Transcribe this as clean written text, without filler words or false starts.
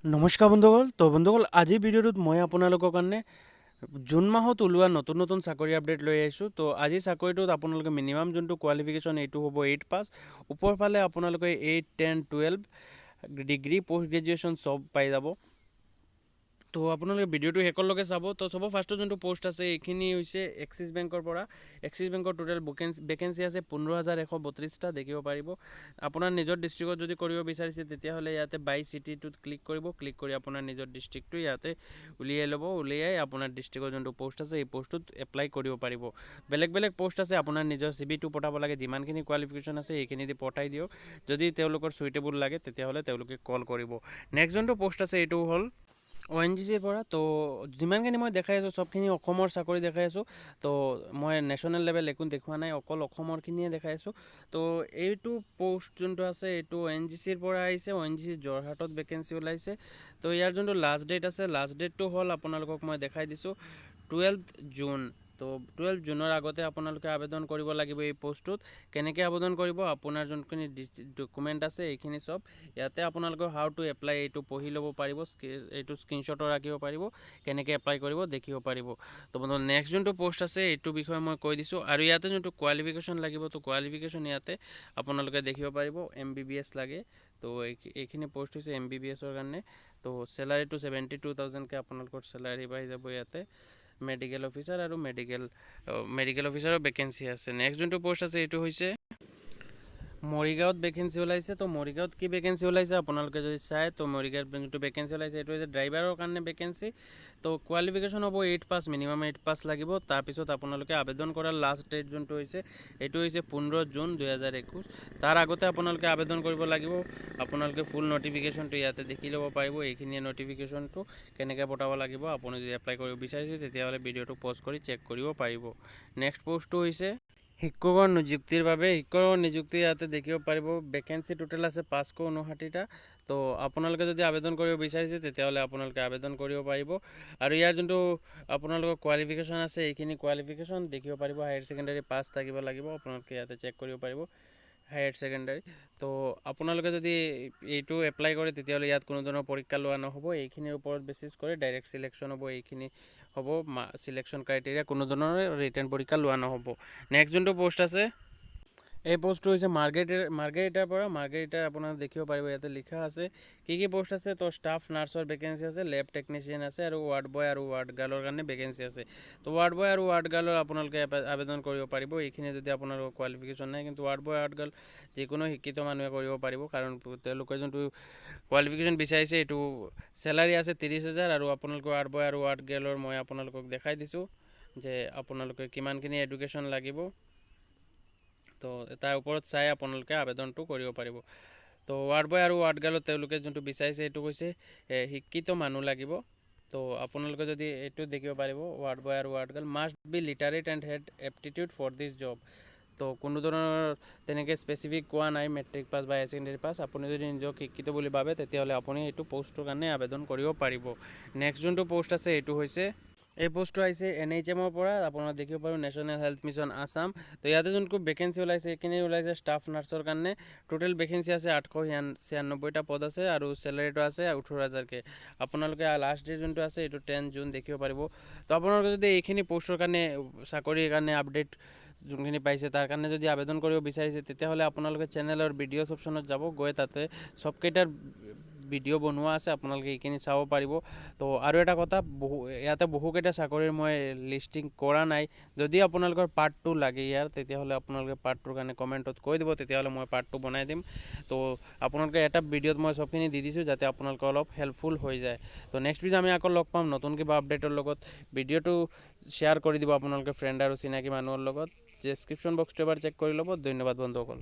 নমস্কাৰ বন্ধুসকল। তো বন্ধুসকল, আজিৰ ভিডিঅ'টোত মই আপোনালোকৰ কাৰণে জুন মাহত ওলোৱা নতুন নতুন চাকৰি আপডেট লৈ আহিছোঁ। তো আজি চাকৰিটোত আপোনালোকে মিনিমাম যোনটো কোৱালিফিকেশ্যন, এইটো হ'ব 8 পাছ। ওপৰ ফালে আপোনালোকে 8, 10, 12, degree, post graduation চব পাই যাব। তো আপোনালোকে ভিডিঅ'টো শেষলৈকে চাব। তো চবৰ ফাৰ্ষ্টত যোনটো পষ্ট আছে, এইখিনি হৈছে এক্সিছ বেংকৰ পৰা। এক্সিছ বেংকৰ টোটেল ভেকেঞ্চি আছে 15,132টা, দেখিব পাৰিব। আপোনাৰ নিজৰ ডিষ্ট্ৰিক্টত যদি কৰিব বিচাৰিছে, তেতিয়াহ'লে ইয়াতে বাই চিটিটোত ক্লিক কৰিব। ক্লিক কৰি আপোনাৰ নিজৰ ডিষ্ট্ৰিক্টটো ইয়াতে উলিয়াই ল'ব। উলিয়াই আপোনাৰ ডিষ্ট্ৰিক্টৰ যোনটো পষ্ট আছে, এই পষ্টটোত এপ্লাই কৰিব পাৰিব। বেলেগ বেলেগ পষ্ট আছে। আপোনাৰ নিজৰ চিভিটো পঠাব লাগে। যিমানখিনি কোৱালিফিকেশ্যন আছে, এইখিনি দি পঠাই দিয়ক। যদি তেওঁলোকৰ চুইটেবল লাগে, তেতিয়াহ'লে তেওঁলোকে কল কৰিব। নেক্সট যোনটো পষ্ট আছে, এইটো হ'ল অ'এনজিচিৰ পৰা। তো যিমানখিনি মই দেখাই আছোঁ, চবখিনি অসমৰ চাকৰি দেখাই আছোঁ। তো মই নেশ্যনেল লেভেল একো দেখুওৱা নাই, অকল অসমৰখিনিয়ে দেখাই আছোঁ। তো এইটো পষ্ট যোনটো আছে, এইটো অ'এনজিচিৰ পৰা আহিছে। অ'এনজিচি যোৰহাটত ভেকেঞ্চি ওলাইছে। তো ইয়াৰ যোনটো লাষ্ট ডেট আছে, লাষ্ট ডেটটো হ'ল, আপোনালোকক মই দেখাই দিছোঁ, 12 জুন। তো 12 জুনৰ আগতে আপোনালোকে আবেদন কৰিব লাগিব এই পষ্টটোত। কেনেকৈ আবেদন কৰিব? আপোনাৰ যোনখিনি ডকুমেণ্ট আছে, এইখিনি চব ইয়াতে আপোনালোকৰ how to apply, এইটো পঢ়ি ল'ব পাৰিব। এইটো স্ক্ৰীনশ্বটো ৰাখিব পাৰিব। কেনেকৈ এপ্লাই কৰিব দেখিব পাৰিব। তো বন্ধু, নেক্সট যোনটো পষ্ট আছে, এইটো বিষয়ে মই কৈ দিছোঁ। আৰু ইয়াতে যোনটো কোৱালিফিকেশ্যন লাগিব, তো কোৱালিফিকেশ্যন ইয়াতে আপোনালোকে দেখিব পাৰিব, এমবিবিএছ লাগে। তো এইখিনি পষ্ট হৈছে এমবিবিএছৰ কাৰণে। তো চেলাৰীটো 72,000কৈ আপোনালোকৰ চেলাৰী পাই যাব ইয়াতে। মেডিকেল অফিচাৰ আৰু মেডিকেল মেডিকেল অফিচাৰৰ ভেকেঞ্চি আছে। নেক্সট যোনটো পষ্ট আছে, এইটো হৈছে মৰিগাঁৱত ভেকেঞ্চি ওলাইছে। তো মৰিগাঁৱত কি ভেকেঞ্চি ওলাইছে আপোনালোকে যদি চায়, তো মৰিগাঁৱত যোনটো ভেকেঞ্চি ওলাইছে, এইটো হৈছে ড্ৰাইভাৰৰ কাৰণে ভেকেঞ্চি। তো কোৱালিফিকেশ্যন হ'ব 8 পাছ, মিনিমাম 8 পাছ লাগিব। তাৰপিছত আপোনালোকে আবেদন কৰাৰ লাষ্ট ডেট যোনটো হৈছে, এইটো হৈছে 15 জুন 2021। তাৰ আগতে আপোনালোকে আবেদন কৰিব লাগিব। আপোনালোকে ফুল নটিফিকেশ্যনটো ইয়াতে দেখি ল'ব পাৰিব। এইখিনিয়ে নটিফিকেশ্যনটো কেনেকৈ পঠাব লাগিব। আপুনি যদি এপ্লাই কৰিব বিচাৰিছে, তেতিয়াহ'লে ভিডিঅ'টো পজ কৰি চেক কৰিব পাৰিব। নেক্সট পষ্টটো হৈছে শিক্ষকৰ নিযুক্তিৰ বাবে। শিক্ষকৰ নিযুক্তি ইয়াতে দেখিব পাৰিব, ভেকেঞ্চি টোটেল আছে 559টা। তো আপোনালোকে যদি আবেদন কৰিব বিচাৰিছে, তেতিয়াহ'লে আপোনালোকে আবেদন কৰিব পাৰিব। আৰু ইয়াৰ যোনটো আপোনালোকৰ কোৱালিফিকেশ্যন আছে, এইখিনি কোৱালিফিকেশ্যন দেখিব পাৰিব। হায়াৰ ছেকেণ্ডাৰী পাছ থাকিব লাগিব। আপোনালোকে ইয়াতে চেক কৰিব পাৰিব, হায়াৰ ছেকেণ্ডাৰী। তো আপোনালোকে যদি এইটো এপ্লাই কৰে, তেতিয়াহ'লে ইয়াত কোনো ধৰণৰ পৰীক্ষা লোৱা নহ'ব। এইখিনিৰ ওপৰত বেচিছ কৰি ডাইৰেক্ট চিলেকশ্যন হ'ব। এইখিনি হ'ব চিলেকশ্যন ক্ৰাইটেৰিয়া। কোনো ধৰণৰ ৰিটেন পৰীক্ষা লোৱা নহ'ব। নেক্সট যোনটো পষ্ট আছে, এই পষ্টটো হৈছে মাৰ্ঘেৰিটাৰ পৰা। মাৰ্ঘেৰিটাৰ আপোনাৰ দেখিব পাৰিব, ইয়াতে লিখা আছে কি কি পষ্ট আছে। তো ষ্টাফ নাৰ্ছৰ ভেকেঞ্চি আছে, লেব টেকনিচিয়ান আছে আৰু ৱাৰ্ড বয় আৰু ৱাৰ্ড গাৰ্লৰ কাৰণে ভেকেঞ্চি আছে। তো ৱাৰ্ড বয় আৰু ৱাৰ্ড গাৰ্লৰ আপোনালোকে আবেদন কৰিব পাৰিব। এইখিনি যদি আপোনালোকৰ কোৱালিফিকেশ্যন নাই, কিন্তু ৱাৰ্ড বয়, ৱাৰ্ড গাৰ্ল যিকোনো শিক্ষিত মানুহে কৰিব পাৰিব, কাৰণ তেওঁলোকে যোনটো কোৱালিফিকেশ্যন বিচাৰিছে, এইটো চেলাৰী আছে 30,000। আৰু আপোনালোকৰ ৱাৰ্ড বয় আৰু ৱাৰ্ড গাৰ্লৰ মই আপোনালোকক দেখাই দিছোঁ যে আপোনালোকে কিমানখিনি এডুকেশ্যন লাগিব। তো তাৰ ওপৰত চাই আপোনালোকে আবেদনটো কৰিব পাৰিব। তো ৱাৰ্ড বয় আৰু ৱাৰ্ড গাৰ্লত তেওঁলোকে যোনটো বিচাৰিছে, এইটো কৈছে শিক্ষিত মানুহ লাগিব। তো আপোনালোকে যদি এইটো দেখিব পাৰিব, ৱাৰ্ড বয় আৰু ward girl must be literate and had aptitude for this job। তো কোনো ধৰণৰ তেনেকৈ স্পেচিফিক কোৱা নাই মেট্ৰিক পাছ বা হায়াৰ ছেকেণ্ডেৰী পাছ। আপুনি যদি নিজক শিক্ষিত বুলি ভাবে, তেতিয়াহ'লে আপুনি এইটো পষ্টটোৰ কাৰণে আবেদন কৰিব পাৰিব। নেক্সট যোনটো পষ্ট আছে, এইটো হৈছে, এই পষ্টটো আহিছে এনএইচএমৰ পৰা। আপোনালোকে দেখিব পাৰিব, নেশ্যনেল হেল্থ মিছন আছাম। তো ইয়াতে যোনটো ভেকেঞ্চি ওলাইছে, এইখিনি ওলাইছে ষ্টাফ নাৰ্ছৰ কাৰণে। টোটেল ভেকেঞ্চি আছে 896টা পদ আছে আৰু চেলাৰীটো আছে 18,000কৈ। আপোনালোকে লাষ্ট ডেট যোনটো আছে, এইটো 10 জুন, দেখিব পাৰিব। তো আপোনালোকে যদি এইখিনি পষ্টৰ কাৰণে, চাকৰিৰ কাৰণে আপডেট যোনখিনি পাইছে, তাৰ কাৰণে যদি আবেদন কৰিব বিচাৰিছে, তেতিয়াহ'লে আপোনালোকে চেনেলৰ ভিডিঅ'ছ অপশ্যনত যাব। গৈ তাতে চবকেইটাৰ ভিডিঅ' বনোৱা আছে, আপোনালোকে এইখিনি চাব পাৰিব। তো আৰু এটা কথা, ইয়াতে বহুকেইটা চাকৰিৰ মই লিষ্টিং কৰা নাই। যদি আপোনালোকৰ পাৰ্ট টু লাগে ইয়াৰ, তেতিয়াহ'লে আপোনালোকে পাৰ্ট টুৰ কাৰণে কমেণ্টত কৈ দিব, তেতিয়াহ'লে মই পাৰ্ট টু বনাই দিম। তো আপোনালোকে এটা ভিডিঅ'ত মই চবখিনি দি দিছোঁ, যাতে আপোনালোকৰ অলপ হেল্পফুল হৈ যায়। তো নেক্সট ভিডিঅ' আমি আকৌ লগ পাম নতুন কিবা আপডেটৰ লগত। ভিডিঅ'টো শ্বেয়াৰ কৰি দিব আপোনালোকে ফ্ৰেণ্ড আৰু চিনাকি মানুহৰ লগত। ডেছক্ৰিপশ্যন বক্সটো এবাৰ চেক কৰি ল'ব। ধন্যবাদ বন্ধুসকল।